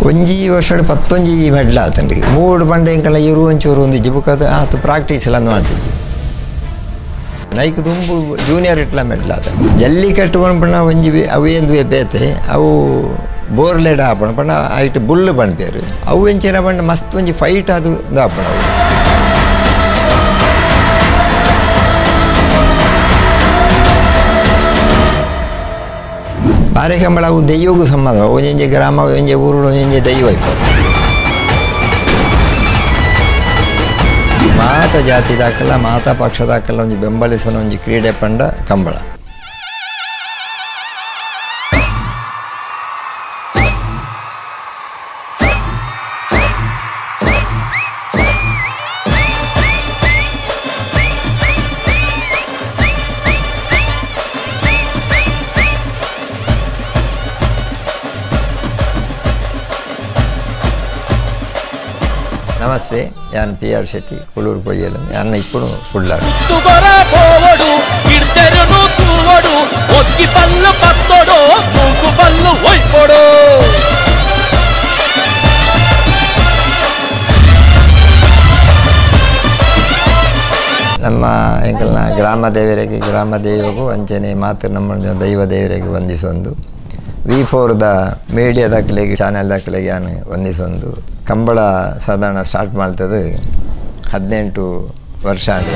ಒಂಜಿ ವರ್ಷಡ್ 19 ಮೆಡಲ್ ಆತಂಡಿ ಮೂಡು ಬಂಡೆ ಎಂಕಲ್ಲ ಇರು ಒಂಚೂರು ಒಂದು ಜಿಬುಕದ ಆತು ಪ್ರಾಕ್ಟೀಸ್ ಎಲ್ಲ ಮಾಡ್ತಿದ್ವಿ ನೈಕ್ ದುಂಬು ಜೂನಿಯರ್ ಇಟ್ಲ ಮೆಡಲ್ ಆತಂಡಿ ಜಲ್ಲಿಕಟ್ಟು ಪಂಡ ಒಂಜಿ ಅವೇಂದು ಬೇತೆ ಅವು ಬೋರ್ಲೆಡ್ ಆಪಣ ಪಂಡ ಐಟ್ ಬುಲ್ಲು ಪನ್ಪೇರು ಅವು ಎಂಚಿನ ಪಂಡ ಮಸ್ತ್ ಒಂಜಿ ಫೈಟ್ ಅದು ಆಪಣ ಅವು ಬಾರೆ ಕಂಬಳ ಅವು ದೈವಗೂ ಸಂಬಂಧ ಒಂಜೊಂಜಿ ಗ್ರಾಮ ಒಂಜಿ ಊರು ಒಂಜೊಂಜಿ ದೈವ ಇಪ್ಪ ಮಾತ ಜಾತಿ ದಾಕಲ್ಲ ಮಾತಾ ಪಕ್ಷ ದಾಕಲ್ಲ ಒಂಜಿ ಬೆಂಬಲಿಸನ ಒಂಜಿ ಕ್ರೀಡೆ ಪಂಡ ಕಂಬಳ. ನಮಸ್ತೆ, ಯಾನ್ ಪಿ ಆರ್ ಶೆಟ್ಟಿ ಕುಳೂರು ಪೊಯ್ಯಲು ಅನ್ನ ಇಪ್ಪು ಕುಳ್ಳಾಡು ನಮ್ಮ ಎಂಕಲ್ನ ಗ್ರಾಮ ದೇವರಿಗೆ ಗ್ರಾಮ ದೇವಗೂ ಅಂಚನೆ ಮಾತ್ರ ನಮ್ಮ ದೈವ ದೇವರಿಗೆ ವಂದಿಸೊಂದು ವಿ4ದ ಮೀಡಿಯಾ ದಾಖಲೆಗೆ ಚಾನೆಲ್ ದಾಖಲೆಗೆ ಯಾನು ವಂದಿಸೊಂದು ಕಂಬಳ ಸಾಧಾರಣ ಸ್ಟಾರ್ಟ್ ಮಾಡ್ತದೆ 18 ವರ್ಷ ಆಡಿ.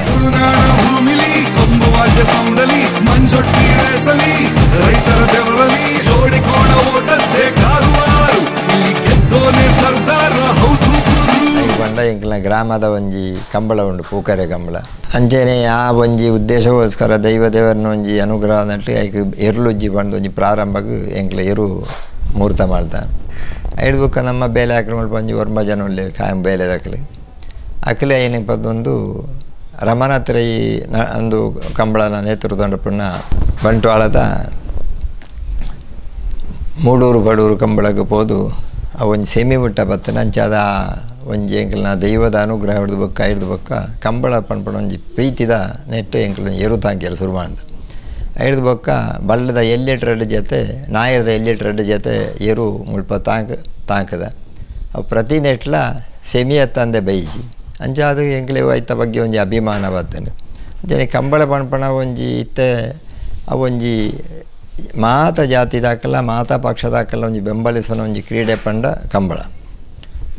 ಬಂಡ ಎಂಕಲ್ನ ಗ್ರಾಮದ ಒಂಜಿ ಕಂಬಳ ಉಂಡು ಪೂಕರೆ ಕಂಬಳ ಅಂಚನೆ ಆ ಒಂಜಿ ಉದ್ದೇಶಕ್ಕೋಸ್ಕರ ದೈವ ದೇವರನ್ನ ಒಂಜಿ ಅನುಗ್ರಹ ನಟ್ಟು ಐಕ್ ಎರುಲುಜ್ಜಿ ಬಂದು ಒಂಜಿ ಪ್ರಾರಂಭಕ್ಕೆ ಎಂಕ್ಲ ಎರು ಮುಹೂರ್ತ ಮಾಡ್ತಾ ಐಡ್ಬುಕ್ಕ ನಮ್ಮ ಬೇಲೆ ಹಾಕಿ ಒಂಜಿ ಒರ್ಂಬ ಜನ ಉಲ್ಲೇರು ಖಾಯಂ ಬೇಲೆ ದಾಖಲೆ ಅಕ್ಲೆ ಏನಪ್ಪದೊಂದು ರಮನಾಥರೈ ಒಂದು ಕಂಬಳನ ನೇತೃತ್ವ ಬಂಟ್ವಾಳದ ಮೂಡೂರು ಬಡೂರು ಕಂಬಳಕ್ಕೆ ಪೋದು ಆ ಒಂಜಿ ಸೆಮಿ ಮುಟ್ಟ ಬತ್ತನ ಅಂಚಾದ ಒಂಜಿ ಎಂಕಲ್ನ ದೈವದ ಅನುಗ್ರಹ ಹಿಡ್ದು ಬೊಕ್ಕ ಹಿಡ್ದು ಬೊಕ್ಕ ಕಂಬಳ ಪನ್ಪಣ ಒಂಜಿ ಪ್ರೀತಿದ ನೆಟ್ಟು ಎಂಕಲ್ನ ಎರು ತಾಂಕಿಯರು ಶುರು ಮಾಡ್ದ ಹಿಡ್ದು ಬೊಕ್ಕ ಬಲ್ಲದ ಎಲ್ಲೆಟ್ ರೆಡ್ ಜೊತೆ ನಾಯರದ ಎಲ್ಲೆಟ್ ರೆಡ್ ಜೊತೆ ಎರು ಮುಲ್ಪ ತಾಂಕದ ಅವು ಪ್ರತಿ ನೆಟ್ಲ ಸೆಮಿ ಅತ್ತಂದೆ ಬೈಜಿ ಅಂಚ ಅದು ಎಂಕ್ಲೆ ಐತ ಬಗ್ಗೆ ಒಂಜಿ ಅಭಿಮಾನ ಬರ್ತೇನೆ ಅಂಚನೆ ಕಂಬಳ ಪನ್ಪಣ ಒಂಜಿ ಇತ್ತೆ ಅವೊಂಜಿ ಮಾತ ಜಾತಿ ದಾಕಲ್ಲ ಮಾತಾ ಪಕ್ಷ ದಾಕಲ್ಲ ಒಂಜಿ ಬೆಂಬಲಿಸನ ಒಂಜಿ ಕ್ರೀಡೆ ಪಂಡ ಕಂಬಳ.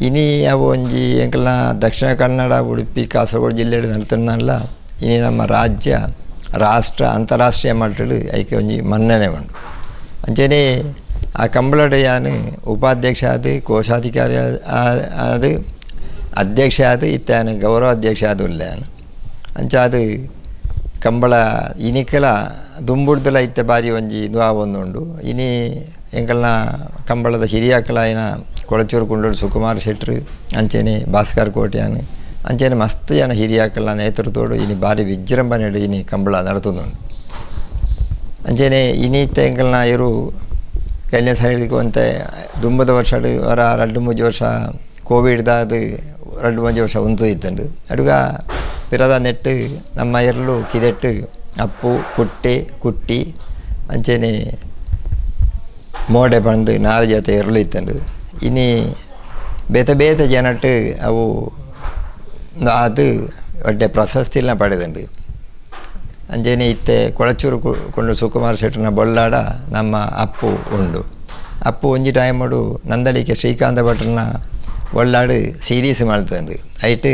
ಇನಿ ಅವು ಒಂಜಿ ಎಂಕಲ್ನ ದಕ್ಷಿಣ ಕನ್ನಡ ಉಡುಪಿ ಕಾಸರಗೋಡು ಜಿಲ್ಲೆ ನಡ್ತನಲ್ಲ ಇನಿ ನಮ್ಮ ರಾಜ್ಯ ರಾಷ್ಟ್ರ ಅಂತಾರಾಷ್ಟ್ರೀಯ ಮಟ್ಟಡು ಐಕೆ ಒಂಜಿ ಮನ್ನಣೆ ಉಂಡು. ಅಂಚನೆ ಆ ಕಂಬಳಡು ಯಾನು ಉಪಾಧ್ಯಕ್ಷ ಆದ ಕೋಶಾಧಿಕಾರಿ ಆದ ಅಧ್ಯಕ್ಷ ಆದ ಇತ್ತಾನು ಗೌರವ ಅಧ್ಯಕ್ಷ ಆದ ಉಲ್ಲೆ ಅಂಚ ಅದು ಕಂಬಳ ಇನಿಕಲ ದುಂಬುಡ್ದಲ ಇತ್ತೆ ಬಾರಿ ಒಂಜಿ ಇದು ಆವೊಂದುಂಡು. ಇನಿ ಎಂಕಲ್ನ ಕಂಬಳದ ಹಿರಿಯಾಕಲಾಯಿನ ಕೊಳಚೂರು ಕುಂಡೋಡು ಸುಕುಮಾರ್ ಶೆಟ್ರು ಅಂಚನೆ ಭಾಸ್ಕರ್ ಕೋಟ್ಯಾನ್ ಅಂಚನೆ ಮಸ್ತ್ ಜನ ಹಿರಿಯಾಕಲ್ನ ನೇತೃತ್ವಡು ಇನಿ ಬಾರಿ ವಿಜೃಂಭಣೆ ಇನಿ ಕಂಬಳ ನಡತೊಂದುಂಡು. ಅಂಚನೆ ಇನಿ ಇತ್ತೆ ಎಂಕಲ್ನ ಇರು ಕಲ್ಯಾಣ ಸರಿದಿಕ್ಕೆ ಒಂತೆ ದುಂಬದ ವರ್ಷ ವರ 2-3 ವರ್ಷ ಕೋವಿಡ್ದಾದ 2-3 ವರ್ಷ ಉಂತು ಇತ್ತಂಡು ಅಡುಗ ಪಿರದ ನೆಟ್ಟು ನಮ್ಮ ಎರ್ಲು ಕಿದೆಟ್ಟು ಅಪ್ಪು ಪುಟ್ಟೆ ಕುಟ್ಟಿ ಅಂಚನೆ ಮೋಡೆ ಬಂದು 4 ಜೊತೆ ಎರ್ಲು ಇತ್ತಂಡು. ಇನಿ ಬೇತೆ ಬೇತೆ ಜನಟ್ಟು ಅವು ಅದು ಒಡ್ಡೆ ಪ್ರಶಸ್ತಿನ ಪಡೆದಂಡು. ಅಂಚನೆ ಇತ್ತೆ ಕೊಳಚೂರು ಕೊಂಡು ಸುಕುಮಾರ್ ಶೆಟ್ಟನ ಬೊಲ್ಲಾಡ ನಮ್ಮ ಅಪ್ಪು ಉಂಡು. ಅಪ್ಪು ಒಂಜಿ ಟೈಮಡು ನಂದಳಿಕೆ ಶ್ರೀಕಾಂತ ಭಟ್ರನ ಒಳ್ಳಾಡು ಸೀರೀಸ್ ಮಾಡ್ತಂಡು ಐಟ್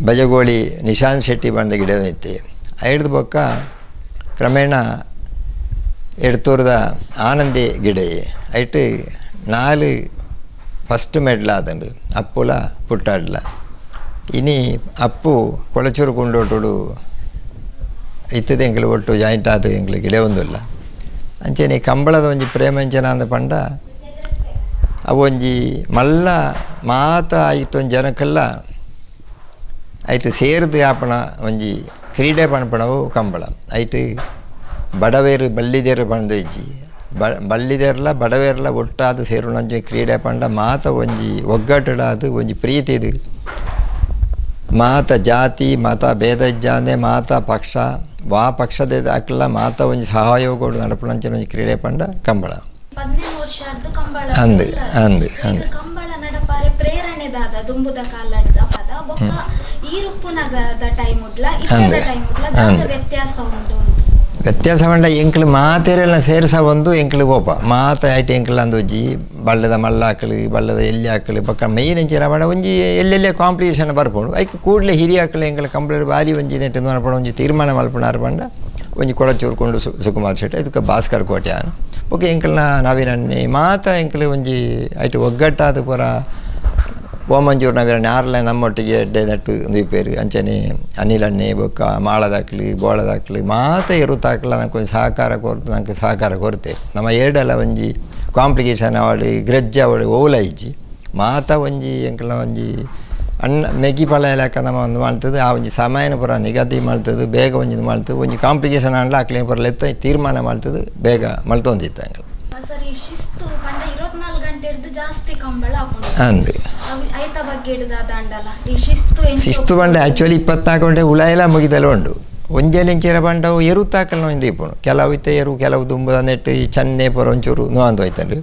ಬಜಗೋಳಿ ನಿಶಾಂತ್ ಶೆಟ್ಟಿ ಬಂದ ಗಿಡ ಇತ್ತೆ ಐಡ್ದು ಬೊಕ್ಕ ಕ್ರಮೇಣ ಎಡ್ತೂರದ ಆನಂದಿ ಗಿಡ ಐಟ್ 4 ಫಸ್ಟ್ ಮೆಡ್ಲ್ ಆದಂಡು ಅಪ್ಪುಲ ಪುಟ್ಟಾಡ್ಲ. ಇನಿ ಅಪ್ಪು ಕೊಳಚೂರು ಕುಂಡೋಟುಡು ಇತ್ತದ ಎಂಕಲು ಒಟ್ಟು ಜಾಯಿಂಟ್ ಆದ ಎಂಕಲು ಗಿಡ ಒಂದುಲ್ಲ. ಅಂಚನೆ ಕಂಬಳದ ಒಂಜಿ ಪ್ರೇಮಂಚನ ಅಂದ ಪಂಡ ಅವು ಒಂಜಿ ಮಲ್ಲ ಮಾತ ಐಟ್ ಒಂಜಿ ಜನಕ್ಕೆಲ್ಲ ಐಟ್ ಸೇರ್ದು ಆಪಣ ಒಂಜಿ ಕ್ರೀಡೆ ಪನ್ಪಣವು ಕಂಬಳ. ಐಟ್ ಬಡವೇರು ಬಲ್ಲಿದೇರು ಪಂದು ಇಜ್ಜಿ ಬಲ್ಲಿದೇರ್ಲ ಬಡವೇರ್ಲ ಒಟ್ಟಾದ ಸೇರುನಂಚಿ ಕ್ರೀಡೆ ಪಂಡ ಮಾತ ಒಂಜಿ ಒಗ್ಗಟ್ಟುಡಾದ ಒಂಜಿ ಪ್ರೀತಿಡು ಮಾತ ಜಾತಿ ಮತ ಭೇದ ಇಜ್ಜಾಂದೆ ಮಾತ ಪಕ್ಷ ವಾ ಪಕ್ಷದ ಅಕ್ಲ ಮಾತ ಒಂಜಿ ಸಹಯೋಗ ನಡಪುನಂಚಿನ ಒಂಜಿ ಕ್ರೀಡೆ ಪಂಡ ಕಂಬಳ. 15 ವರ್ಷದ ಕಂಬಳ ಅಂದ್ ಅಂದ್ ಅಂದ್ ಕಂಬಳ ನಡಪಾರೆ ಪ್ರೇರಣೆ ದಾದ ದುಂಬುದ ಕಾಲಡ್ದ ಪದ ಬೊಕ್ಕ ಈ ರುಪ್ಪುನಗದ ಟೈಮ್ ಉಡ್ಲ ಇತ್ತದ ಟೈಮ್ ಉಡ್ಲ ದಾದ ವ್ಯತ್ಯಾಸ ಉಂಡು ವ್ಯತ್ಯಾಸ ಪಂಡ ಎಂಕ್ಲು ಮಾತೆರೆಲ್ಲ ಸೇರ್ಸ ಒಂದು ಎಂಕ್ಲು ಕೋಪ ಮಾತ ಐಟ್ ಎಂಕ್ಲು ಅಂದೊಜ್ಜಿ ಬಳ್ಳದ ಮಲ್ಲಾಕಲು ಬಳ್ಳದ ಎಲ್ಲಿ ಹಾಕಲು ಬೊಕ್ಕ ಮೇಯ್ನ್ ಎಂಚಿನ ಪಂಡ ಒಂಜಿ ಎಲ್ಲೆಲ್ಲೇ ಕಾಂಪಿಟೇಷನ್ ಬರ್ಪುಂಡು ಐಕ್ ಕೂಡಲೇ ಹಿರಿಯಾಕಲು ಎಂಕ್ಲು ಕಂಪ್ಲೀಟ್ ಬಾರಿ ಒಂಜಿ ನೆಟ್ಟು ಮಲ್ಪುಣ ಒಂಜಿ ತೀರ್ಮಾನ ಮಲ್ಪುನಾರು ಪಂಡ ಒಂಜಿ ಕೊಡಚೂರ್ಕೊಂಡು ಸುಕುಮಾರ್ ಶೆಟ್ಟಿ ಇದಕ್ಕೆ ಭಾಸ್ಕರ್ ಕೋಟ್ಯಾನ್ ಬೊಕ್ಕ ಎಂಕಲ್ನ ನವೀನಣ್ಣೆ ಮಾತ ಎಂಕ್ಲು ಒಂಜಿ ಐಟ್ ಒಗ್ಗಟ್ಟಾದ ಪೂರ ಓಮಂಜೂರು ನವೀನಣ್ಣೆ ಆರ್ಲೆ ನಮ್ಮೊಟ್ಟಿಗೆ ಎಡ್ಡೆ ನಟ್ಟು ದೀಪೇರು ಅಂಚನೆ ಅನಿಲಣ್ಣೆ ಬೊಕ್ಕ ಮಾಳದಾಕ್ಲಿ ಬೋಳದಾಕ್ಲಿ ಮಾತ ಇರುತ್ತಾಕ್ಲ ನಂಗೆ ಒಂಜಿ ಸಹಕಾರ ಕೊರ್ತು ನಂಗೆ ಸಹಕಾರ ಕೊರತೆ ನಮ್ಮ ಏಡಲ ಒಂಜಿ ಕಾಂಪ್ಲಿಕೇಶನ್ ಅವಳು ಗ್ರಜ್ಜ ಅವಳು ಓಲ ಇಜ್ಜಿ ಮಾತ ಒಂಜಿ ಎಂಕಲ್ನ ಒಂಜಿ ಅಣ್ಣ ಮೆಗಿ ಫಲ ಇಲಾಖೆ ನಮ್ಮ ಒಂದು ಮಾಡ್ತದೆ ಆ ಒಂಜಿ ಸಮಯನ ಪೂರ ನಿಗದಿ ಮಾಡ್ತದೆ ಬೇಗ ಒಂಜಿ ಮಾಡ್ತದೆ ಒಂಜಿ ಕಾಂಪ್ಲಿಕೇಶನ್ ಆಂಡ್ಲ ಅಕ್ಲೇನ ಪೂರ ಲೆತ್ತ ತೀರ್ಮಾನ ಮಾಡ್ತದೆ ಬೇಗ ಮಲ್ತೊಂದಿತ್ತು ಅಂಕಲ್. ಸರಿ ಶಿಸ್ತು ಪಂಡ 24 ಗಂಟೆ ಹಿಡಿದು ಜಾಸ್ತಿ ಕಂಬಳ ಆಪುಂಡು ಅಂದ್ ಐತ ಬಗ್ಗೆ ಹಿಡಿದ ದಾಂಡಲ ಈ ಶಿಸ್ತು ಶಿಸ್ತು ಪಂಡ ಆ್ಯಕ್ಚುಲಿ 24 ಗಂಟೆ ಉಳಾಯಲ ಮುಗಿದಲ್ಲ ಉಂಡು ಒಂಜೆಲೆ ಇಂಚಿನ ಪಂಡವು ಎರುತ್ತಾಕಲ್ ಒಂಜಿ ಇಪ್ಪುಂಡು ಕೆಲವು ಇತ್ತೆ ಎರು ಕೆಲವು ದುಂಬುದ ನೆಟ್ಟು ಈ ಚನ್ನೆ ಪೂರ ಒಂಚೂರು ನೋಂದು ಹೋಯ್ತಂಡು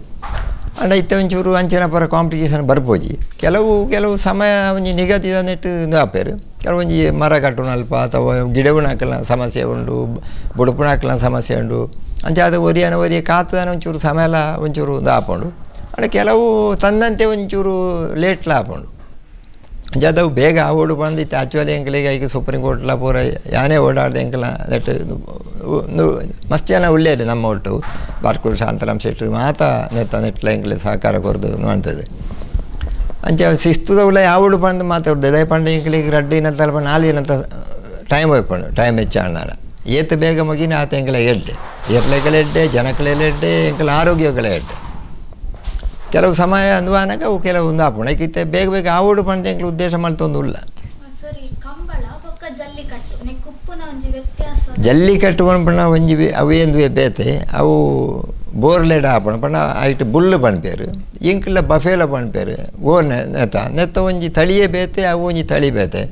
ಅಂಡ ಇತ್ತೆ ಒಂಚೂರು ಅಂಚಿನ ಪೂರ ಕಾಂಪ್ಲಿಕೇಶನ್ ಬರ್ಪೋಜಿ ಕೆಲವು ಕೆಲವು ಸಮಯ ಒಂಜಿ ನಿಗದಿದ ನೆಟ್ಟು ಆಪೇರು ಕೆಲವು ಒಂಜಿ ಮರ ಕಟ್ಟುನ ಅಲ್ಪ ಅಥವಾ ಗಿಡವನ್ನ ಹಾಕಲ ಸಮಸ್ಯೆ ಉಂಡು ಬುಡುಪುನ ಹಾಕಲ ಸಮಸ್ಯೆ ಉಂಡು ಅಂಚ ಅದು ಒರಿಯನ ಒರಿಯ ಕಾತದಾನ ಒಂಚೂರು ಸಮಯ ಎಲ್ಲ ಒಂಚೂರು ಆಪುಂಡು ಅಂಡ ಕೆಲವು ತಂದಂತೆ ಒಂಚೂರು ಲೇಟ್ಲ ಆಪುಂಡು ಅಂಚ ಬೇಗ ಓಡು ಬಂದಿತ್ತು ಆ್ಯಕ್ಚುಲಿ ಎಂಕಲಿಗೆ ಈಗ ಸುಪ್ರೀಂ ಕೋರ್ಟ್ಲ ಪೂರ ಯಾನೇ ಓಡಾಡ್ದೆ ಎಂಕಲ that ಮಸ್ತ್ ಜನ ಉಳ್ಳೇರು ನಮ್ಮ ಒಟ್ಟು ಬಾರ್ಕೂರು ಶಾಂತರಾಮ್ ಶೆಟ್ರು ಮಾತ ನೆತ್ತ ನೆಟ್ಲ ಎಂಕಲೆ ಸಹಕಾರ ಕೊರ್ದು ಮಾಡ್ತದೆ ಅಂಚ ಶಿಸ್ತುದ ಉಳ್ಳ ಯಾವಡು ಬಂದು ಮಾತಾಡ್ದೆ ದಯ ಪಂಡ ಎಂಕಲಿಗೆ ರಡ್ಡು ದಿನ ತಲ್ಪ 4 ದಿನ ಟೈಮ್ ಹೋಯ್ಪಂಡು ಟೈಮ್ ಹೆಚ್ಚಾಣ ಏತ್ ಬೇಗ ಮುಗಿನ ಆತ ಎಂಕಲ ಎಡ್ಡೆ ಎರ್ಲೆಗಳ ಎಡ್ಡೆ ಜನಕಳೆಲ್ಲ ಎಡ್ಡೆ ಎಂಕಲ ಆರೋಗ್ಯಗಳ ಎಡ್ಡೆ ಕೆಲವು ಸಮಯ ಅಂದ್ವಾನಾಗ ಅವು ಕೆಲವು ಒಂದು ಆಪುಂಡು ಐಕಿತ್ತೆ ಬೇಗ ಬೇಗ ಆವಡು ಪಂಡ ಎಂಕಲ ಉದ್ದೇಶ ಮಲ್ತೊಂದು ಉಲ್ಲ. ಸರಿ ಕಂಬಳ ಬೊಕ್ಕ ಜಲ್ಲಿಕಟ್ಟು ನೆಕ್ಕುಪ್ಪುನ ಒಂಜಿ ವ್ಯತ್ಯಾಸ ಜಲ್ಲಿಕಟ್ಟು ಪಂಪಣ ಒಂಜಿ ಅವೇಂದುವೆ ಬೇತೆ ಅವು ಬೋರ್ಲೆಡ್ ಆಪುಂಡು ಪಂಡ ಐಟ್ ಬುಲ್ಲು ಪನ್ಪೇರು ಎಂಕಲ ಬಫೇಲ ಪನ್ಪೇರು ಗೋ ನೆತ್ತ ನೆತ್ತ ಒಂಜಿ ತಳಿಯೇ ಬೇತೆ ಅವು ಒಂಜಿ ತಳಿ ಬೇತೆ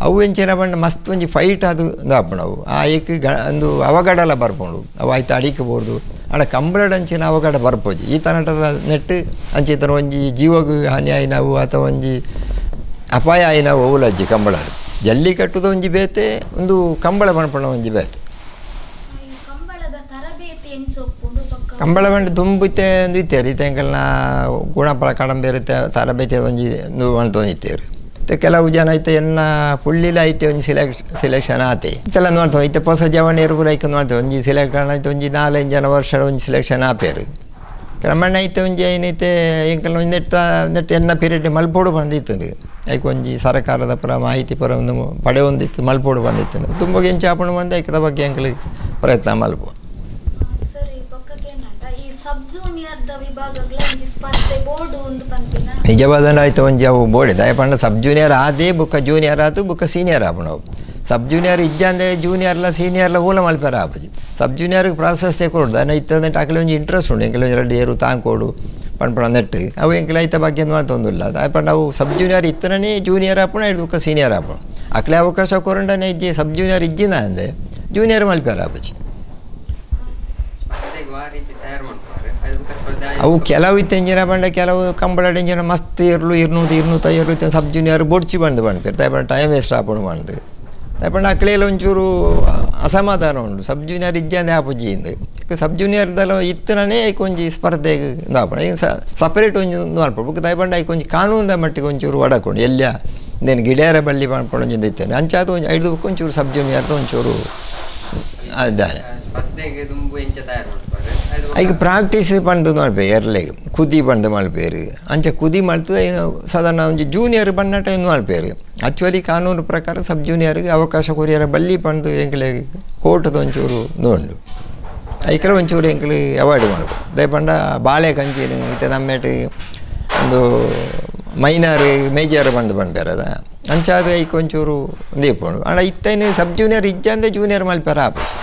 ಅವು ಎಂಚಿನ ಪಂಡ ಮಸ್ತ್ ಒಂಜಿ ಫೈಟ್ ಅದು ಆಪುಂಡು ಅವು ಆ ಏಕ್ ಒಂದು ಅವಘಡಲ ಬರ್ಪುಂಡು ಅವು ಆಯ್ತು ಅಡಿಕೆ ಬೋರ್ದು ಆಡ ಕಂಬಳಡ್ ಅಂಚಿನ ಅವಘಡ ಬರ್ಪೋಜಿ ಈ ತನಟದ ನೆಟ್ಟು ಅಂಚಿತನ ಒಂಜಿ ಜೀವಗ್ ಹಾನಿ ಆಯಿನವು ಅಥವಾ ಒಂಜಿ ಅಪಾಯ ಆಯಿನವು ಅವುಲಜ್ಜಿ ಕಂಬಳಡ್ ಜಲ್ಲಿಕಟ್ಟುದ ಒಂಜಿ ಬೇತೆ ಒಂದು ಕಂಬಳ ಪನ್ಪುನ ಒಂಜಿ ಬೇತೆ. ಕಂಬಳದ ತರಬೇತಿ ಎಂಚೊಪ್ಪುಂಡು ಕಂಬಳ ಪಂಡ ದುಂಬುತ್ತೆ ಇತ್ತೇರು ಇತ್ತೆ ಎಂಕಲ್ನ ಗುಣಪಳ ಕಡಂಬೇರು ತರಬೇತಿ ಒಂಜಿ ಮಲ್ತೊಂದಿತ್ತೇರು ಇತ್ತೆ ಕೆಲವು ಜನ ಇತ್ತೆ ಎನ್ನ ಪುಳ್ಳಿಲ ಐತೆ ಒಂಜಿ ಸೆಲೆಕ್ಷನ್ ಆತೆ ಇತ್ತೆಲ್ಲ ನೋಡ್ತೇವೆ ಇತ್ತೆ ಹೊಸ ಜವನಿಯರು ಪೂರ ಐಕೆ ನೋಡ್ತೇವೆ ಒಂಜಿ ಸೆಲೆಕ್ಷನ್ ಆಯ್ತು ಒಂಜಿ 4-5 ಜನ ವರ್ಷ ಒಂಜಿ ಸೆಲೆಕ್ಷನ್ ಆಪೇರು ಕ್ರಮಣ ಐತೆ ಒಂಜಿ ಏನೈತೆ ಎಂಕಲ್ನ ಒಂಜಿ ನೆಟ್ಟ ನೆಟ್ ಎನ್ನ ಪೀರಿಯಡ್ ಮಲ್ಪೋಡು ಬಂದಿತ್ತು ಐಕ್ ಒಂಜಿ ಸರ್ಕಾರದ ಪರ ಮಾಹಿತಿ ಪರ ಒಂದು ಪಡೆಯೊಂದಿತ್ತು ಮಲ್ಪೋಡು ಬಂದಿತ್ತು ತುಂಬ ಎಂಚ ಆಪುಂಡು ಬಂದು ಐಕದ ಬಗ್ಗೆ ಎಂಕಲ್ ಪ್ರಯತ್ನ ಮಲ್ಪ. ಸರಿ ಬೊಕ್ಕಗೇನಂಟ ಈ ಸಬ್ ಜೂನಿಯರ್ದ ವಿಭಾಗಗಳ ಒಂಜಿ ಸ್ಪರ್ಧೆ ಬೋರ್ಡ್ ಉಂಡು ಪನ್ಪಿನ ನಿಜವಾದ ಆಯ್ತು ಒಂಜಿ ಅವು ಬೋರ್ಡ್ ದಯ ಪಂಡ ಸಬ್ ಜೂನಿಯರ್ ಆದೇ ಬೊಕ್ಕ ಜೂನಿಯರ್ ಆತು ಬೊಕ್ಕ ಸೀನಿಯರ್ ಆಪುಂಡು ಅವು ಸಬ್ ಜೂನಿಯರ್ ಇಜ್ಜಂದೆ ಜೂನಿಯರ್ಲ ಸೀನಿಯರ್ಲ ಓಲ ಮಲ್ಪೆರ ಆಪುಜಿ ಸಬ್ ಜೂನಿಯರ್ಗೆ ಪ್ರಾಶಸ್ತ್ಯ ಕೊಡೋದು ಅನ್ನ ಇತ್ತಂದ್ರೆ ಅಕಲೆ ಒಂಜಿ ಇಂಟ್ರೆಸ್ಟ್ ಉಂಡು ಎಂಕಲೆ ಒಂಜಿ 2 ಏರು ತಾಂಕೋಡು ಪನ್ಪುಣ ನೆಟ್ಟು ಅವು ಎಂಕಲೆ ಐತ ಬಗ್ಗೆ ಮಾಡ್ತೊಂದಿಲ್ಲ ದಯಪಂಡ ಅವು ಸಬ್ ಜೂನಿಯರ್ ಇತ್ತನೇ ಜೂನಿಯರ್ ಆಪುಣ ಐದು ಬೊಕ್ಕ ಸೀನಿಯರ್ ಆಪುಣ ಅಕಲೆ ಅವಕಾಶ ಕೊರಂಡನೆ ಇಜ್ಜಿ ಸಬ್ ಜೂನಿಯರ್ ಇಜ್ಜಿನ ಅಂದೆ ಜೂನಿಯರ್ ಮಲ್ಪೆರ ಆಪುಜಿ. ಅವು ಕೆಲವು ಇತ್ತೆ ಎಂಜಿನ ಪಂಡ ಕೆಲವು ಕಂಬಳ ಎಂಜಿನ ಮಸ್ತ್ ಇರ್ಲು 200 250 ಇತ್ತೆ ಸಬ್ ಜೂನಿಯರ್ ಬೊಡ್ಚಿ ಬಂದು ಪನ್ಪೇರು ದಯಪಂಡ ಟೈಮ್ ವೇಸ್ಟ್ ಆಪುಂಡು ಬಂದು ದಯಪಂಡ ಅಕ್ಲೆಲ ಒಂಚೂರು ಅಸಮಾಧಾನ ಉಂಡು ಸಬ್ ಜೂನಿಯರ್ ಇಜ್ಜಂದೆ ಆಪುಜಿ ಇಂದು ಸಬ್ ಜೂನಿಯರ್ದಲ್ಲ ಇತ್ತನೇ ಐಕ್ ಒಂಜಿ ಸ್ಪರ್ಧೆಗೆ ಆಪುಂಡು ಈಗ ಸಪರೇಟ್ ಒಂಜಿ ಮಲ್ಪೊಡು ಬೊಕ್ಕ ದಯಪಂಡ ಐಕ್ ಒಂಜಿ ಕಾನೂನುದ ಮಟ್ಟಿಗೆ ಒಂಚೂರು ಒಡಕೊಂಡು ಎಲ್ಲ ಇಂದೇನು ಗಿಡ್ಯಾರ ಬಲ್ಲಿ ಪನ್ಪುಂಡು ಒಂಜಿ ಇತ್ತೇನೆ ಅಂಚಾದ ಒಂಜಿ ಐದು ಬೊಕ್ಕ ಒಂಚೂರು ಸಬ್ ಜೂನಿಯರ್ದ ಒಂಚೂರು ಇದ್ದಾನೆ. ಐಕ್ ಪ್ರಾಕ್ಟೀಸ್ ಪಂಡ್ ಮಲ್ಪೆ ಎರ್ಲೆಗ್ ಕುದಿ ಪಂಡ್ ಮಲ್ಪೇರು ಅಂಚ ಕುದಿ ಮಲ್ತದೆ ಸಾಧಾರಣ ಒಂಜಿ ಜೂನಿಯರ್ ಬನ್ನಟ ಏನು ಮಲ್ಪೇರು ಆ್ಯಕ್ಚುಲಿ ಕಾನೂನು ಪ್ರಕಾರ ಸಬ್ ಜೂನಿಯರ್ಗೆ ಅವಕಾಶ ಕೊರಿಯರ ಬಲ್ಲಿ ಪಂಡು ಎಂಕಲೆ ಕೋರ್ಟ್ದ ಒಂಚೂರು ಉಂಡು ಐಕರ ಒಂಚೂರು ಎಂಕಲು ಅವಾಯ್ಡ್ ಮಲ್ಪು ದಯಪಂಡ ಬಾಳೆ ಕಂಚಿನ ಇತ್ತೆ ನಮ್ಮೇಟ್ ಒಂದು ಮೈನರ್ ಮೇಜರ್ ಬಂದು ಪನ್ಪೇರು ಅದ ಅಂಚಾದ ಐಕ್ ಒಂಚೂರು ದೀಪುಂಡು ಆಂಡ ಇತ್ತೇನು ಸಬ್ ಜೂನಿಯರ್ ಇಜ್ಜಂದೆ ಜೂನಿಯರ್ ಮಲ್ಪೆರ ಆಪುಜಿ.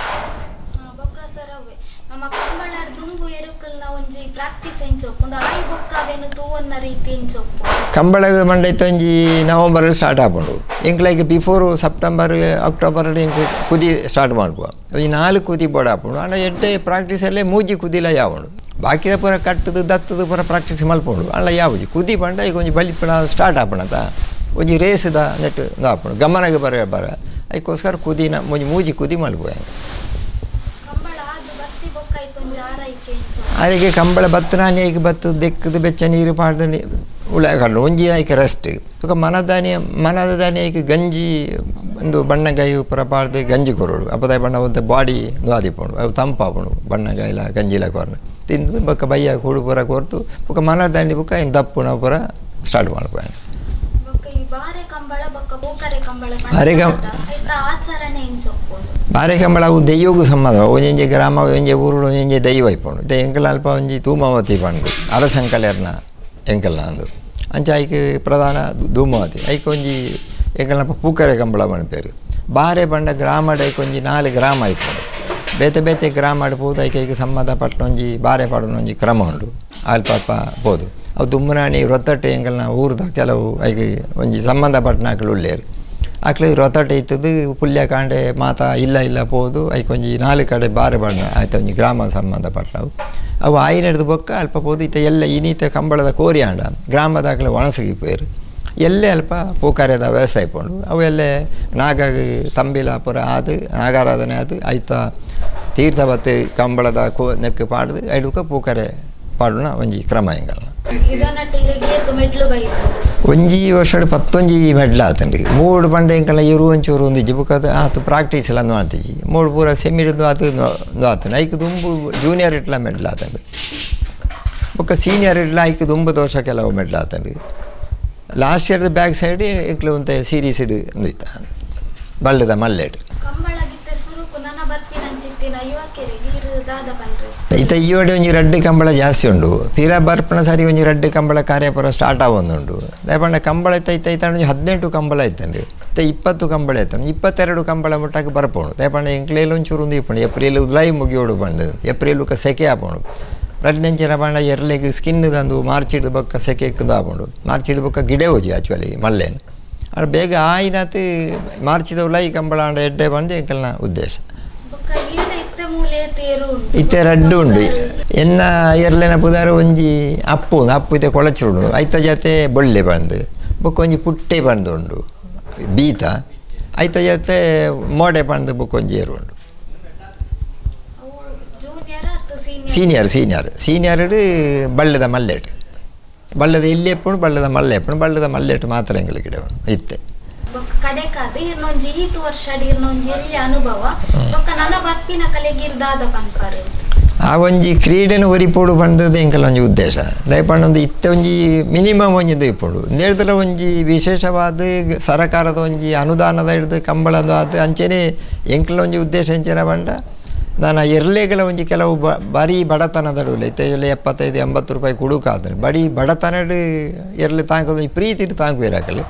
ಕಂಬಳ ಮಂಡ ಇತ್ತೊಂಜಿ ನವಂಬರ್ ಸ್ಟಾರ್ಟ್ ಆಪುಂಡು ಎಂಕ್ಲ ಈಗ before September October ಎಂಕ್ ಕುದಿ ಸ್ಟಾರ್ಟ್ ಮಲ್ಪುವ ಒಂಜಿ 4 ಕುದಿ ಬೋಡ ಆಪುಂಡು ಆಂಡ ಎಡ್ಡೆ ಪ್ರಾಕ್ಟೀಸಲ್ಲೇ 3 ಕುದಿಲ ಯಾವುಂಡು ಬಾಕಿದ ಪೂರ ಕಟ್ಟದು ದತ್ತದು ಪೂರ ಪ್ರಾಕ್ಟೀಸ್ ಮಲ್ಪೊಂಡು ಅಲ್ಲ ಯಾವುದು ಕುದಿ ಪಂಡ ಈಗ ಒಂಜಿ ಬಲಿಪಣ ಸ್ಟಾರ್ಟ್ ಆಪಣತ ಒಂಜಿ ರೇಸ್ದ ನೆಟ್ ಆಪಣು ಗಮನಗೆ ಬರ ಬರ ಅದಕ್ಕೋಸ್ಕರ ಕುದಿನ ಒಂಜಿ ಮೂಜಿ ಕುದಿ ಮಲ್ಪುವೆ. ಅದಕ್ಕೆ ಕಂಬಳ ಬತ್ತನಾನಿ ಐಕೆ ಬತ್ತು ದೆಕ್ಕದು ಬೆಚ್ಚ ನೀರು ಪಾಡ್ದು ಉಳ ಕಡ್ಲು ಒಂಜಿ ಐಕೆ ರೆಸ್ಟ್ ಬೊಕ ಮನದಾನಿ ಮನದ ದಾನಿ ಐಕೆ ಗಂಜಿ ಒಂದು ಬಣ್ಣಗಾಯಿ ಪೂರ ಪಾಡ್ದು ಗಂಜಿ ಕೊರಡು ಅಪದಾಯ ಬಣ್ಣ ಒಂದು ಬಾಡಿ ಆದಿಪ್ಪುಂಡು ಅವು ತಂಪಾಪುಂಡು ಬಣ್ಣಗಾಯಿಲ ಗಂಜಿಲ ಕೊರ್ನ ತಿಂದು ಬೊಕ ಬಯ್ಯ ಕೂಡು ಪೂರ ಕೊರ್ತು ಬೊಕ ಮನದಾನಿ ಬೊಕ ಇನ್ನು ದಪ್ಪುನ ಪೂರ ಸ್ಟಾರ್ಟ್ ಮಲ್ಪುವೆ. ಬಾರೆ ಕಂಬಳ ಅವು ದೈವಗೂ ಸಂಬಂಧ ಒಂಜೊಂಜಿ ಗ್ರಾಮ ಒಂಜಿ ಊರು ಒಂಜೊಂಜಿ ದೈವ ಇಪ್ಪುಂಡು ಇತ್ತೆ ಎಂಕಲ್ ಅಲ್ಪ ಒಂಜಿ ಧೂಮಾವತಿ ಪಂಡು ಅರಸಂಕಲೆರ್ನ ಎಂಕಲ್ನ ಅಂದು ಅಂಚ ಐಕ್ ಪ್ರಧಾನ ಧೂಮಾವತಿ ಐಕ್ ಒಂಜಿ ಎಂಕಲ್ನಲ್ಪ ಪೂಕರೆ ಕಂಬಳ ಪನ್ಪೇರು. ಬಾರೆ ಪಂಡ ಗ್ರಾಮಡ್ ಐಕ್ ಒಂಜಿ 4 ಗ್ರಾಮ ಇಪ್ಪುಂಡು ಬೇತೆ ಬೇತೆ ಗ್ರಾಮ ಪೋದು ಐಕ್ ಐಕ್ ಸಂಬಂಧಪಟ್ಟ ಒಂಜಿ ಬಾರೆ ಪಾಡುನ ಒಂಜಿ ಕ್ರಮ ಉಂಡು ಅಲ್ಪ ಅಲ್ಪ ಪೋದು ಅವು ದುಮ್ಮನಾಣಿ ರೊತ್ತಟ್ಟೆ ಎಂಕಲ್ನ ಊರ್ದ ಕೆಲವು ಐಕ್ ಒಂಜಿ ಸಂಬಂಧಪಟ್ಟನ ಅಕ್ಲು ಉಲ್ಲೇರು ಅಕ್ಲು ರೊತ್ತಟ್ಟೆ ಇತ್ತದು ಪುಲ್ಯ ಕಾಂಡೆ ಮಾತಾ ಇಲ್ಲ ಇಲ್ಲ ಪೋದು ಐಕ್ ಒಂಜಿ 4 ಕಡೆ ಬಾರೆ ಬಣ್ಣ ಆಯ್ತು ಒಂಜಿ ಗ್ರಾಮ ಸಂಬಂಧಪಟ್ಟವು ಅವು ಆಯಿನಡ್ದು ಬೊಕ್ಕ ಅಲ್ಪ ಪೋದು ಇತ್ತ ಎಲ್ಲ ಇನ್ನೀತ ಕಂಬಳದ ಕೋರಿ ಆಂಡ ಗ್ರಾಮದ ಅಕ್ಲು ಒಣಸಗಿ ಪೋಯರು ಎಲ್ಲೇ ಅಲ್ಪ ಪೂಕಾರ್ಯದ ವ್ಯವಸಾಯ ಪೋಂಡು ಅವು ಎಲ್ಲೇ ನಾಗ ತಂಬಿಲ ಪೂರ ಆದು ನಾಗಾರಾಧನೆ ಆದು ಐತ ತೀರ್ಥ ಬತ್ತು ಕಂಬಳದ ಕೋ ನೆಕ್ಕು ಪಾಡ್ದು ಐಡುಕ ಪೂಕರೆ ಪಾಡುನ ಒಂಜಿ ಕ್ರಮ ಎಂಕಲ್ನ. ಒಂಜಿ ವರ್ಷಡ್ 11 ಮೆಡ್ಲ್ ಆತಂಡು ಮೂಡು ಪಂಡ ಎಂಕಲ್ನ ಇರು ಒಂಚೂರು ಒಂದು ಇಜ್ಜಿ ಬೊಕ್ಕ ಆತು ಪ್ರಾಕ್ಟೀಸ್ ಎಲ್ಲ ಆತಿಜಿ ಮೂಡು ಪೂರ ಸೆಮಿಡ್ದು ಆತು ಆತಂಡು ಐಕ್ ದುಂಬು ಜೂನಿಯರ್ ಇಟ್ಲ ಮೆಡ್ಲ್ ಆತಂಡು ಬೊಕ್ಕ ಸೀನಿಯರ್ ಇಟ್ಲ ಐಕ್ ದುಂಬು ದೋಷ ಕೆಲವು ಮೆಡ್ಲ್ ಆತಂಡು ಲಾಸ್ಟ್ ಇಯರ್ದ ಬ್ಯಾಕ್ ಸೈಡ್ ಎಂಕ್ಲು ಒಂತೆ ಸೀರೀಸ್ ಇಡು ಇತ್ತ ಬಲ್ಲದ ಮಲ್ಲೇಡ್. ಇತ್ತ ಈವಡೆ ಒಂಜಿ ರಡ್ಡು ಕಂಬಳ ಜಾಸ್ತಿ ಉಂಡು ಪಿರ ಬರ್ಪಣ ಸಾರಿ ಒಂಜಿ ರಡ್ಡು ಕಂಬಳ ಕಾರ್ಯಪುರ ಸ್ಟಾರ್ಟ್ ಆವೊಂದುಂಡು ದಾಯೆ ಕಂಬಳ ಇತ್ತ ಇತ್ತ ಇತ್ತ ಒಂಜಿ 18 ಕಂಬಳ ಇತ್ತಂಡು ಇತ್ತ 20 ಕಂಬಳ ಇತ್ತಂಡು 22 ಕಂಬಳ ಮುಟ್ಟಾಕ ಬರ್ಪೋಣು ದಾಯೆ ಎಂಕ್ಲೇಲು ಒಂಚೂರು ಒಂದು ಇಪ್ಪುಂಡು ಏಪ್ರಿಲ್ ಉದ್ಲಾಯಿ ಮುಗಿಯೋಡು ಬಂದು ಏಪ್ರಿಲ್ ಸೆಕೆ ಆಪೋಣು ರಡ್ನೆಂಚಿನ ಪಂಡ ಎರ್ಲೆಗ್ ಸ್ಕಿನ್ ತಂದು ಮಾರ್ಚ್ ಹಿಡ್ದು ಬೊಕ್ಕ ಸೆಕೆ ಆಪುಂಡು ಮಾರ್ಚ್ ಹಿಡ್ದು ಬೊಕ್ಕ ಗಿಡೆ ಹೋಜಿ ಆ್ಯಕ್ಚುಲಿ ಮಲ್ಲೇನು ಆಂಡ ಬೇಗ ಆಯಿನಾತ್ ಮಾರ್ಚಿದ ಉಲಾಯಿ ಕಂಬಳ ಆಂಡ ಎಡ್ಡೆ ಬಂದು ಎಂಕಲ್ನ ಉದ್ದೇಶ. ಇತ್ತೆ ರಡ್ಡು ಉಂಡು ಎನ್ನ ಎರ್ಲೆನ ಪುದಾರ ಒಂಜಿ ಅಪ್ಪು ಅಪ್ಪು ಇತ್ತೆ ಕೊಳಚುರುಂಡು ಐತ ಜೊತೆ ಬೊಳ್ಳೆ ಬಂದು ಬೊಕ್ಕ ಒಂಜಿ ಪುಟ್ಟೆ ಬಂದು ಉಂಡು ಬೀತ ಐತ ಜೊತೆ ಮೋಡೆ ಬಂದು ಬೊಕ್ಕ ಒಂಜಿ ಏರು ಉಂಡು. Senior senior senior ಬಳ್ಳದ ಮಲ್ಲೇಟು ಬಳ್ಳದ ಇಲ್ಲಿ ಎಪ್ಪುಂಡು ಬಳ್ಳದ ಮಲ್ಲೆ ಎಪ್ಪುಂಡು ಬಳ್ಳದ ಮಲ್ಲೇಟು ಮಾತ್ರ ಎಂಗಳಿಗೆ ಗಿಡ ಇತ್ತೆ. ಆ ಒಂಜಿ ಕ್ರೀಡೆನು ಒರಿಪೋಡು ಪಂಡದು ಎಂಕಲ ಒಂಜಿ ಉದ್ದೇಶ ದಯಪಂಡೊಂದು ಇತ್ತೆ ಒಂಜಿ ಮಿನಿಮಮ್ ಒಂಜಿ ಇಪ್ಪುಂಡು ನೇರ್ದಲ ಒಂಜಿ ವಿಶೇಷವಾದ ಸರಕಾರದ ಒಂಜಿ ಅನುದಾನದ ಹಿಡಿದು ಕಂಬಳದ ಆದ ಅಂಚೆನೆ ಎಂಕಲ ಒಂಜಿ ಉದ್ದೇಶ ಎಂಚೆನ ಪಂಡ ನಾನು ಎರ್ಲೆಗಳ ಒಂಜಿ ಕೆಲವು ಬರೀ ಬಡತನದಡು ಇತ್ತೆ 75 80 ರೂಪಾಯಿ ಕುಡುಕಾದ್ರೆ ಬರೀ ಬಡತನಡು ಎರ್ಲೆ ತಾಂಕದ ಒಂಜಿ ಪ್ರೀತಿ ತಾಂಕು ಇರಾಕಲು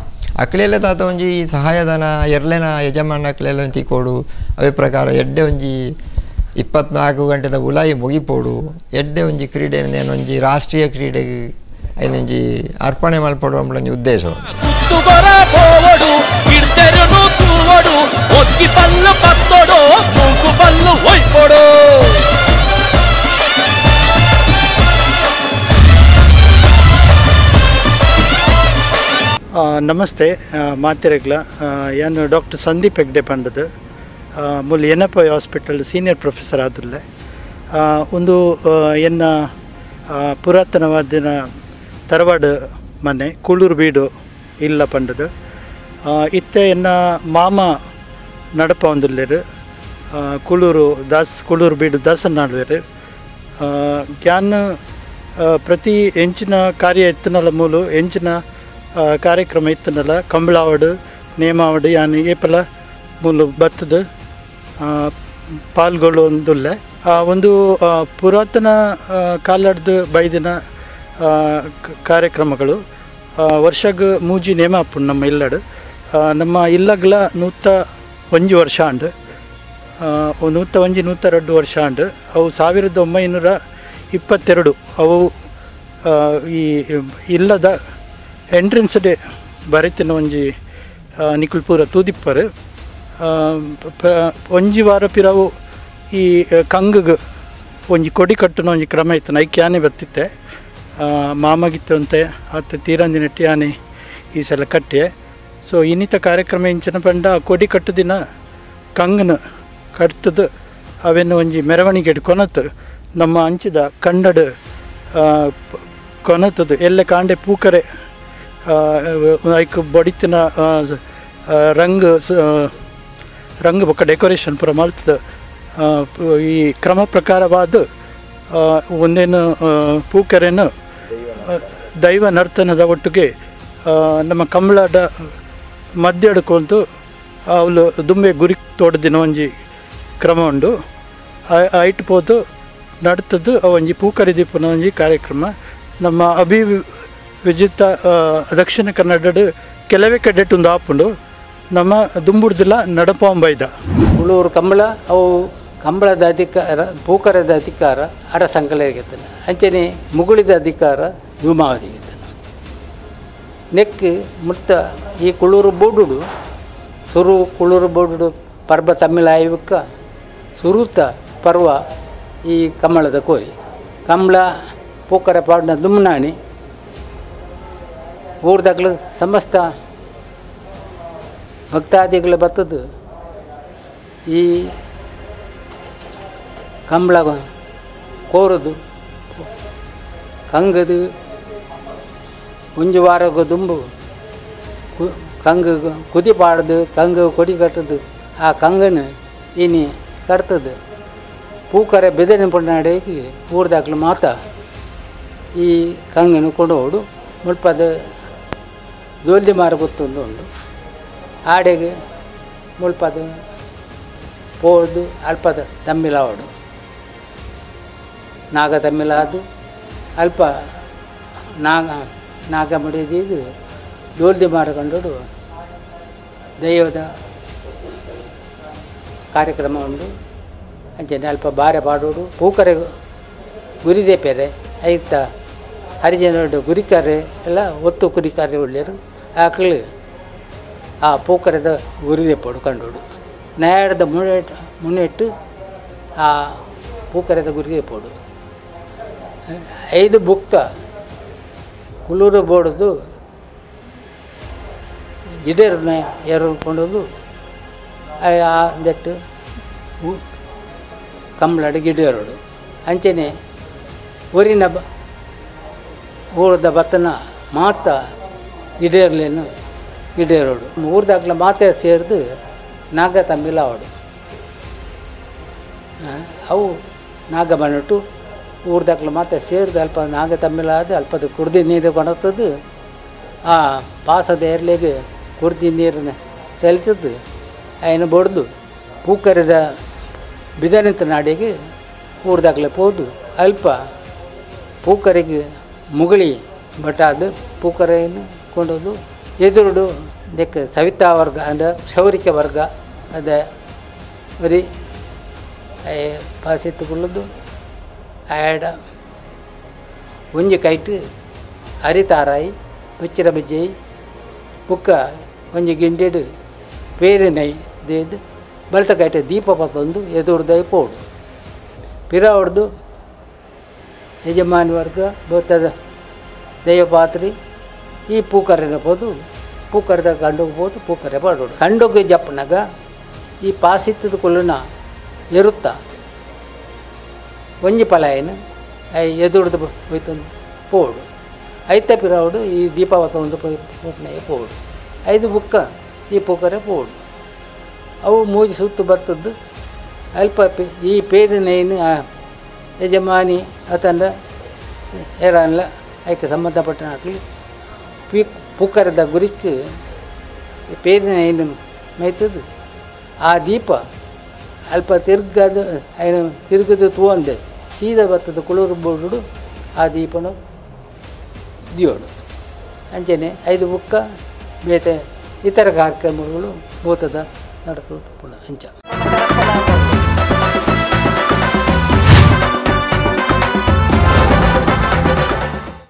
ಅಕ್ಲೆಲ್ಲ ತಾತ ಒಂಜಿ ಸಹಾಯಧನ ಎರ್ಲೆನ ಯಜಮಾನ ಅಕ್ಲೆಲ್ಲ ಒಂಜಿ ಕೊಡು ಅವೇ ಪ್ರಕಾರ ಎಡ್ಡೆ ಒಂಜಿ 24 ಗಂಟೆದ ಉಲಾಯಿ ಮುಗಿಪೋಡು ಎಡ್ಡೆ ಒಂಜಿ ಕ್ರೀಡೆ ಒಂಜಿ ರಾಷ್ಟ್ರೀಯ ಕ್ರೀಡೆಗೆ ಐನೊಂಜಿ ಅರ್ಪಣೆ ಮಲ್ಪಡು ಒಂಜಿ ಉದ್ದೇಶ. ನಮಸ್ತೆ ಮಾತಿರಗ್ಲ ಯಾನು ಡಾಕ್ಟರ್ ಸಂದೀಪ್ ಹೆಗ್ಡೆ ಪಂಡದು ಮೂಲ ಎನಪೈ hospital senior professor ಆದುಲ್ಲೆ. ಒಂದು ಎನ್ನ ಪುರಾತನವಾದಿನ ತರವಾಡು ಮನೆ ಕೂಳೂರು ಬೀಡು ಇಲ್ಲ ಪಂಡದು. ಇತ್ತೆ ಎನ್ನ ಮಾಮ ನಡಪ ಒಂದುಲ್ಲೇರು ಕೂಳೂರು ದಾಸ್ ಕೂಳೂರು ಬೀಡು ದಾಸನಾಳ್ವೇರು. ಗ್ಯಾನ್ ಪ್ರತಿ ಎಂಚಿನ ಕಾರ್ಯ ಇತ್ತನಲ್ಲ ಮೂಲು ಎಂಚಿನ ಕಾರ್ಯಕ್ರಮ ಇತ್ತನಲ್ಲ ಕಂಬಳಾವಡು ನೇಮಾವಡು ಯಾನ್ ಏಪಲ ಮೂಲು ಬತ್ತದು ಪಾಲ್ಗೊಳ್ಳು ಒಂದುಲ್ಲೆ. ಒಂದು ಪುರಾತನ ಕಾಲಡ್ದು ಬೈದಿನ ಕಾರ್ಯಕ್ರಮಗಳು ವರ್ಷಗ್ ಮೂಜಿ ನೇಮ ಆಪುಂಡು ನಮ್ಮ ಇಲ್ಲಡು. ನಮ್ಮ ಇಲ್ಲಗ್ಲ 101 ವರ್ಷ ಆಂಡು 101 102 ವರ್ಷ ಆಂಡು. ಅವು 1922 ಅವು ಈ ಇಲ್ಲದ ಎಂಟ್ರೆನ್ಸ್ ಡೇ ಬರೆತಿನ ಒಂಜಿ ನಿಕುಲ್ ಪೂರ ತೂದಿಪ್ಪರು. ಒಂಜಿ ವಾರ ಪಿರವು ಈ ಕಂಗಗ್ ಒಂಜಿ ಕೊಡಿ ಕಟ್ಟುನ ಒಂಜಿ ಕ್ರಮ ಇತ್ತು ಐಕ್ ಯಾನೆ ಬತ್ತಿತ್ತೆ ಮಾಮಗಿತ್ತಂತೆ ಆತ ತೀರಂದಿನಟ್ಟಿ ಯಾನೆ ಈ ಸಲ ಕಟ್ಟೆ ಸೊ ಇನ್ನಿತ ಕಾರ್ಯಕ್ರಮ ಇಂಚಿನ ಪಂಡ ಕೊಡಿ ಕಟ್ಟು ದಿನ ಕಂಗನ ಕಟ್ತದ ಅವೆನ್ನು ಒಂಜಿ ಮೆರವಣಿಗೆ ಕೊನತು ನಮ್ಮ ಅಂಚಿದ ಕನ್ನಡ ಕೊನತದು ಎಲ್ಲ ಕಾಂಡೆ ಪೂಕರೆ ಐಕ್ ಬಡಿತಿನ ರಂಗ್ ರಂಗ್ ಬೊಕ್ಕ ಡೆಕೋರೇಷನ್ ಪೂರ ಮಲ್ತದ ಈ ಕ್ರಮ ಪ್ರಕಾರವಾದ ಒಂದೇನು ಪೂಕರೆನು ದೈವ ನರ್ತನದ ಒಟ್ಟಿಗೆ ನಮ್ಮ ಕಂಬಳದ ಮಧ್ಯ ಹಿಡ್ಕೊಂಡು ಅವಳು ದುಂಬೆ ಗುರಿ ತೋಟದಿನ ಒಂಜಿ ಕ್ರಮ ಉಂಡು ಐಟ್ ಪೋದು ನಡ್ತದ್ದು ಒಂಜಿ ಪೂಕರಿ ದೀಪನ ಒಂಜಿ ಕಾರ್ಯಕ್ರಮ ನಮ್ಮ ಅಭಿ ವಿಜಿತ ದಕ್ಷಿಣ ಕನ್ನಡದ ಕೆಲವೇ ಕಡೆಟ್ ಒಂದು ಆಪುಂಡು ನಮ್ಮ ದುಂಬುಡ್ದಿಲ್ಲ ನಡಪಾಂಬೈದ ಉಳೂರು ಕಂಬಳ ಅವು ಕಂಬಳದ ಅಧಿಕಾರ ಪೂಕರದ ಅಧಿಕಾರ ಅರಸಂಕಲಿಗೆ ಅಂಚನೆ ಮುಗುಳಿದ ಅಧಿಕಾರ ಧೂಮಾವತಿಗೆ ನೆಕ್ ಮುತ್ತ ಈ ಕುಳೂರು ಬೋಡುಡು ಸುರು ಕುಳೂರು ಬೋಡುಡು ಪರ್ವ ತಮಿಳಾಯುವಕ್ಕ ಸುರುತ ಪರ್ವ ಈ ಕಮಲದ ಕೋರಿ ಕಂಬಳ ಪೂಕರ ಪಾಡಿನ ದುಮ್ನಾಣಿ ಊರ್ದಾಗಲು ಸಮಸ್ತ ಭಕ್ತಾದಿಗಳು ಬರ್ತದ್ದು ಈ ಕಂಬಳ ಕೋರದು ಕಂಗದು ಒಂಜಿ ವಾರಗು ದುಂಬು ಕಂಗು ಕುದಿ ಪಾಡ್ದು ಕಂಗು ಕೊಡಿ ಕಟ್ಟದು ಆ ಕಂಗನ ಇನಿ ಕಟ್ತದು ಪೂಕರೆ ಬೆದರಿನ ಪೊಣ್ಣಾಡಿಗೆ ಊರ್ದಾಕ್ಲು ಮಾತ ಈ ಕಂಗನ ಕೊಂಡೋಡು ಮುಲ್ಪದ ದೋಲ್ದಿ ಮಾರ ಗೊತ್ತೊಂದು ಉಂಡು ಆಡೆಗೆ ಮುಲ್ಪದ ಪೋದು ಅಲ್ಪದ ತಮ್ಮಿಲಾವಡು ನಾಗ ತಮ್ಮಿಲಾದು ಅಲ್ಪ ನಾಗ ನಾಗ ಮುಡಿದಿದ್ದು ದೋಲ್ದಿ ಮಾರಕೊಂಡು ದೈವದ ಕಾರ್ಯಕ್ರಮ ಉಂಡು ಅಂಚನೆ ಅಲ್ಪ ಬಾರೆ ಪಾಡೋಡು ಪೂಕರೆ ಗುರಿದೇಪೆರೆ ಐತ ಹರಿಜನರು ಗುರಿಕಾರೆ ಎಲ್ಲ ಒತ್ತು ಕುರಿಕಾರೆ ಒಳ್ಳೆಯರು ಆಕಳು ಆ ಪೂಕರೆದ ಗುರಿದೇಪೋಡು ಕಂಡೋಡು ನ್ಯಾಯದ ಮುನ್ನೆಟ್ಟು ಆ ಪೂಕರೆದ ಗುರಿದೇಪೋಡು ಐದು ಬುಕ್ಕ ಕುಲೂರು ಬೋರ್ಡ್ದು ಗಿಡರನ್ನ ಏರ್ಕೊಂಡೋದು ಆ that ಕಂಬಳಡು ಗಿಡೇರೋಡು ಅಂಚನೆ ಊರಿನ ಊರದ ಬತ್ತನ ಮಾತ ಗಿಡೇರ್ಲೇನು ಗಿಡೇರೋಡು ಊರ್ದಾಗ್ಲ ಮಾತೆ ಸೇರಿದು ನಾಗ ತಮ್ಮಿಲ ಅವಡು ಅವು ನಾಗ ಬಂದ್ಬಿಟ್ಟು ಊರ್ದಾಗ್ಲ ಮಾತೆ ಸೇರಿದು ಅಲ್ಪ ನಾಗ ತಮ್ಮಿಲ ಅದು ಅಲ್ಪದ ಕುಡ್ದು ನೀರು ಕೊಡತ್ತದು ಆ ಪಾಸದ ಎರ್ಲಿಗೆ ಕುಡ್ದು ನೀರನ್ನ ತೆಲ್ತದ್ದು ಅಯ್ಯನ ಬಡ್ದು ಪೂಕರಿದ ಬಿದನಿಂತ ನಾಡಿಗೆ ಊರ್ದಾಗ್ಲೆ ಪೋದು ಅಲ್ಪ ಪೂಕರಿಗೆ ಮುಗುಳಿ ಬಟಾದು ಪೂಕರೆಯನ್ನು ಕೊಂಡೋದು ಎದುರುಡು ದೆಕ್ಕ ಸವಿತಾ ವರ್ಗ ಅಂದರೆ ಕ್ಷೌರಿಕ ವರ್ಗ ಅದೇ ಬರೀ ಪಾಸಿತ್ತುಕೊಳ್ಳೋದು ಆಡ ಒಂಜಿ ಕೈಟ್ ಅರಿತಾರಾಯಿ ಬಚ್ಚಿರ ಬಜ್ಜೈ ಬುಕ್ಕ ಒಂಜಿ ಗಿಂಡೆಡು ಪೇರಿನೈ ದೇದು ಬಲತ ಕೈಟ ದೀಪ ಪತ್ತೊಂದು ಎದುರ್ದೈ ಪೋಡು ಪಿರ ಹೊಡೆದು ಯಜಮಾನಿ ವರ್ಗ ಬರ್ತದ ದೈವಪಾತ್ರಿ ಈ ಪೂಕರೆನ ಪೋದು ಪೂಕರೆದ ಕಂಡೋಗಿ ಪೋದು ಪೂಕರೆ ಪಾಡೋಡು ಕಂಡೋಗಿ ಜಪ್ಪನಾಗ ಈ ಪಾಸಿತ್ತದ ಕೊಲ್ಲುನ ಎರುತ್ತ ಒಂಜಿ ಪಲಾಯನ ಎದುರ್ದು ಹೋಯ್ತೊಂದು ಪೋಡು ಐತ ಪಿರಾವಡು ಈ ದೀಪಾವತ ಒಂದು ಪೂಕನೆಯ ಪೋಡು ಐದು ಬುಕ್ಕ ಈ ಪೂಕರೆ ಪೋಡು ಅವು ಮೂಜಿ ಸುತ್ತು ಬರ್ತದ್ದು ಅಲ್ಪ ಈ ಪೇರಿನ ಯಜಮಾನಿ ಅತಂದ ಏರನ್ಲ ಅದಕ್ಕೆ ಸಂಬಂಧಪಟ್ಟ ಹಾಕಲಿ ಪೂಕರದ ಗುರಿಕ್ ಪೇರಿನ ಏನು ಮೈತದ್ದು ಆ ದೀಪ ಅಲ್ಪ ತಿರ್ಗದು ಏನು ತಿರುಗದು ತೂವಂದೆ ಸೀದಾ ಬರ್ತದೆ ಕುಳೂರು ಬೋರ್ಡು ಆ ದೀಪನು ದಿಯೋಡು ಅಂಚನೆ ಐದು ಬುಕ್ಕ ಬೇತೆ ಇತರ ಕಾರ್ಯಕ್ರಮಗಳು ಭೂತದ ನಡತು ಪುನಃ ಅಂಚ.